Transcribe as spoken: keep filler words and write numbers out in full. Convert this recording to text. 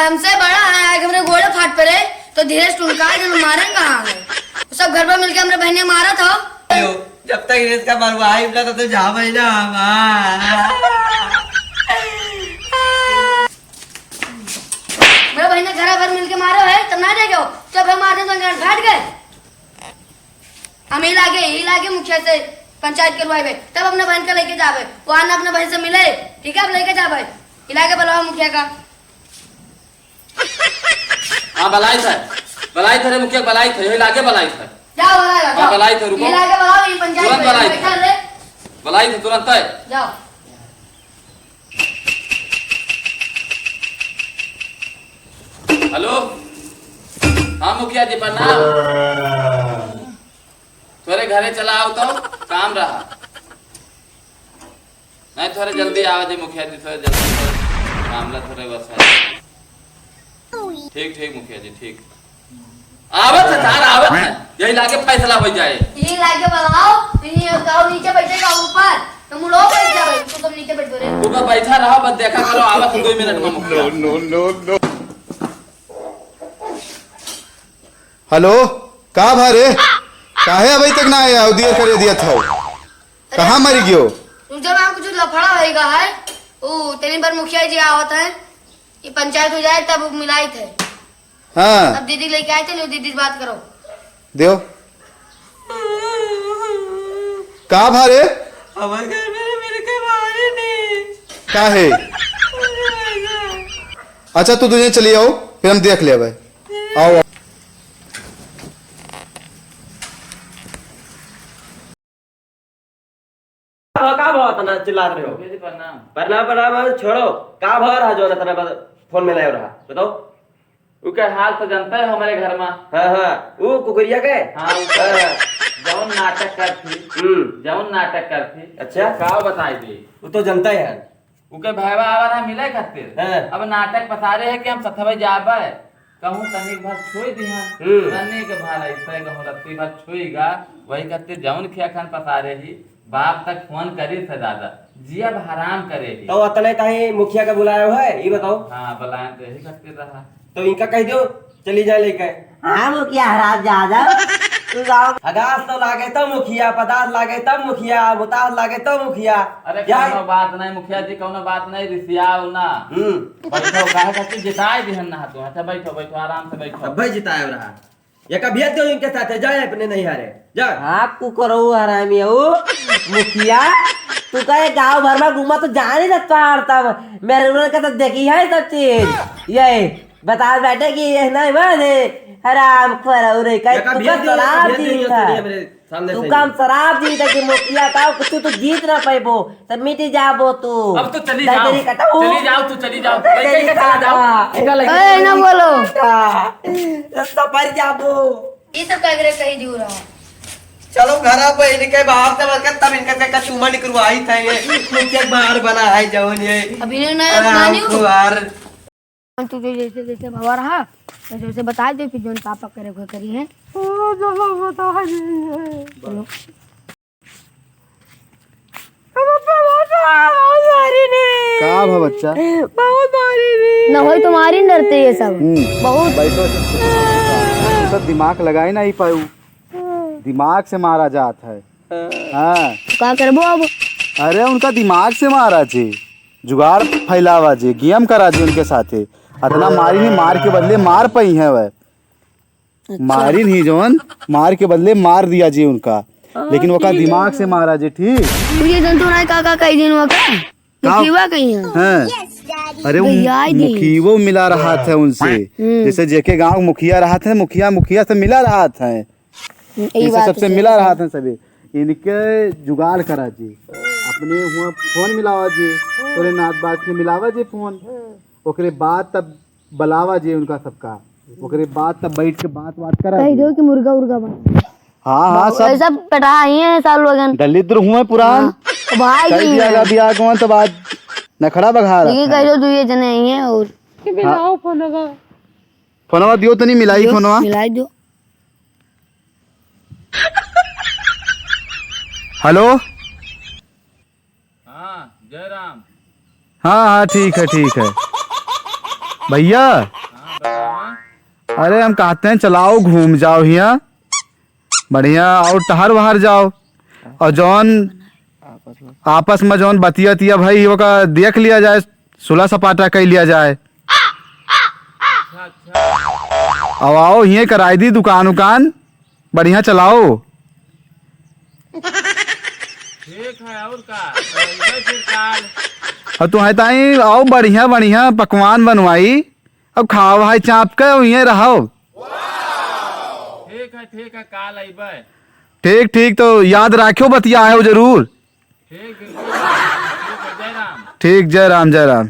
हमसे बड़ा है, आज हमरे गोड़े फाट पड़े, तो धीरे से टुनका जन मारे कहाँ है? वो सब घर पर मिलके हमरे बहने मारा था। जब तक इसका मरवाई ना, तो तू जावे ना हमार। मेरे बहने घर भर मिलके मारो है, तब ना देखे हो, जब हम मारते तो घर फाट गए। हम ही लागे, ही लागे मुखिया से पंचायत करवावे, तब अपने बहन का लेके जावे। वहाँ ना अपने बहन से मिले, ठीक है, अब लेके जावे। ही लागे बुलाओ मुखिया का। हाँ, बलाई था, बलाई था रे मुखिया, बलाई था, यही लागे बलाई था। जाओ, बुलाओ, हाँ, जाओ। बलाई था, रुको। ही लागे बुलाओ, ये पंचायत तुरंत में बलाई बैठा था। ले। बलाई था, तुरंत है। जाओ। हेलो, हाँ मुखिया जी, प्रणाम। थोरे घरे चला आओ तो, काम रहा। नहीं, थोरे जल्दी आवा जी मुखिया जी, थोरे जल्दी, थोरे मामला थोरे बस है। ठीक, ठीक मुखिया जी, ठीक। आवत है, धार आवत है। यही लागे फैसला हो जाए। यही लागे बुलाओ, यही कहो नीचे बैठेगा ऊपर, तो मुड़ो बैठ जाओ, तो तुम नीचे बैठ जाओ रे। ऊपर बैठा रहो, बस देखा करो, आवत है दो मिनट में मुखिया। No, no, no, no। हेलो, का भा रे? काहे अभी तक ना आया हो? देर करे दिया था। अरे, कहाँ मरी गयो? उधर वहाँ कुछ लफड़ा होएगा है। ओ, तेरे पर मुखिया जी आवत है। ये पंचायत हो जाए तब मिलाई थे। हाँ। अब दीदी लेके आए थे, लो दीदी से बात करो। देव। का भा रे? हमारे घर में मिलके मारे नहीं। का है? अच्छा, तू दुनिया चली आओ, फिर हम देख लेबे। आओ। का भा, का भा इतना चिल्लात रहे हो? भैया जी, प्रणाम। प्रणाम, प्रणाम, अब छोड़ो। का भा रहा जो इतना बस फोन में लाए रहा? बताओ। उके हाल तो जानता है हमारे घर में। हाँ, हाँ, वो कुकुरिया के? हाँ, वो हाँ। जौन नाटक करती, हम्म। जौन नाटक करती, अच्छा। का बताई दी? वो तो जानता है। उके भैया आवा रहा मिले खातिर। हाँ। अब नाटक पसारे है कि हम सथवे जाबे। कहूँ तनिक भर छोड़ दिहन। हम्म। तनिक भर ऐसे कहूँ रत्ती भर छुईगा, वही खातिर जौन खिया खान पसारे ही, बाप तक फोन करी थे दादा, जिया अब हराम करे ही। तो अतने ताई मुखिया का बुलायो है, ई बताओ। हाँ, बुलाए तो यही खातिर रहा। तो इनका कह दो, चली जाए लेके। हाँ, मुखिया हराम ज्यादा। तू गाँव हगास तो लागे तो मुखिया, पदास लागे तो मुखिया, मुतास लागे तो मुखिया। अरे, क्या? कौनो बात नहीं मुखिया जी, कौनो बात नहीं, रिसियाओ ना। हम्म। बैठो, काहे खातिर जिताए दिहन ना तू। अच्छा, बैठो, बैठो, आराम से बैठो। अब भाई जिताए रहा। ये का भेज दो इनके साथ, जाए अपने नैहरे, जा। हाँ, कुकरऊ हरामी हो, मुखिया, तू कहे गाँव भर में घूमा तो जाने ना तोहार तब, मेरे उन्होंने कहता देखी है सब चीज, ये बता बैठे कि ये नहीं बने, हराम खोर हो रे, कहे ये का तू भेज का दो, शराब भेज दो, जीत ये है। मेरे सामने तू से काम शराब जीत है कि मुखिया का, कुछ तू जीत ना पाइबो। सब मिट जाबो तू। अब तो चली जाओ। चली जाओ, तू चली जाओ। लइके के चला जाओ। इनका लइके ए, ना बोलो। सफर जाबो। ये सब का करे कही दियो रहा। चलो घर पे इनके बाहर से बस तब इनका का चूमा निकलवाई था ये। मुझे बाहर बना है जवन ये। अब इन्हें ना अरे, मानियो। हमको यार। तू तो जैसे जैसे बाबा रहा, वैसे वैसे बता दे, फिर जौन पापा करे, वो करी है। ओ, बाबा, बता दे। बोलो। का भा बच्चा? बहुत मारी रे। ना होई तो मारी न डरते ये सब। हम्म। बहुत। बैठो, सब, सब दिमाग लगाए ना ही पाऊ। दिमाग से मारा जात है। हाँ। का करबो अब? अरे उनका दिमाग से मारा जी, जुगाड़ फैलावा जी, गेम करा जी उनके साथे। अतना मारी नहीं, मार के बदले मार पई है वह। अच्छा। मारी नहीं जौन, मार के बदले मार दिया जी उनका, लेकिन ओका दिमाग से मारा जी, ठीक? तू ये जंतु नहीं का, का कही दिन ओका? का? मुखिया कही है। हाँ। अरे वो भैया आई दी। मुखियो मिला रहा था उनसे, हम्म। जैसे जेके गांव मुखिया रहा था, मुखिया, मुखिया से मिला रहा था, यही इनसे बात सबसे है। मिला रहा था सभी। इनके जुगाड़ करा जी, अपने हुआ फोन मिलावा जी, तोरे नात बात से मिलावा जी फोन, ओकरे बाद तब बलावा जे उनका सबका, ओकरे बाद तब बैठ के बात बात करा कह जे। दो कि मुर्गा उर्गा बना। हाँ, हाँ, सब ऐसा पटा ही है साल वगन। दलिद्र हुए पुरान। हाँ, भाई कह जी दिया हैं। गा बिया गवन तब आज नखड़ा बघा रहा ये है। कह दो, दो ये जने ही हैं और। कि मिलाओ हाँ। फोनवा। फोनवा दियो तनी, मिलाई दियो, फोनवा। मिलाई दो। हेलो। हाँ, जय राम। हाँ, हाँ, ठीक है, ठीक है। भैया, अरे हम कहते हैं चलाओ घूम जाओ हियाँ, बढ़िया और टहर वहर जाओ, और जौन आपस में जौन बतिया तिया भाई ओका देख लिया जाए, सुलह सपाटा कइ लिया जाए। अब आओ हियाँ कराई दी दुकान उकान, बढ़िया चलाओ। ठीक है, और का? तो अइबे फिर काल। और तुम्हें ताई आओ बढ़िया बढ़िया पकवान बनवाई, अब खाओ भाई चाप के, और ये रहो। ठीक है, ठीक है, काल अइबे। ठीक, ठीक, तो याद राख्यो, बतिया है जरूर। ठीक, बिल्कुल। ठीक है, जय राम। ठीक, जय राम, जय राम।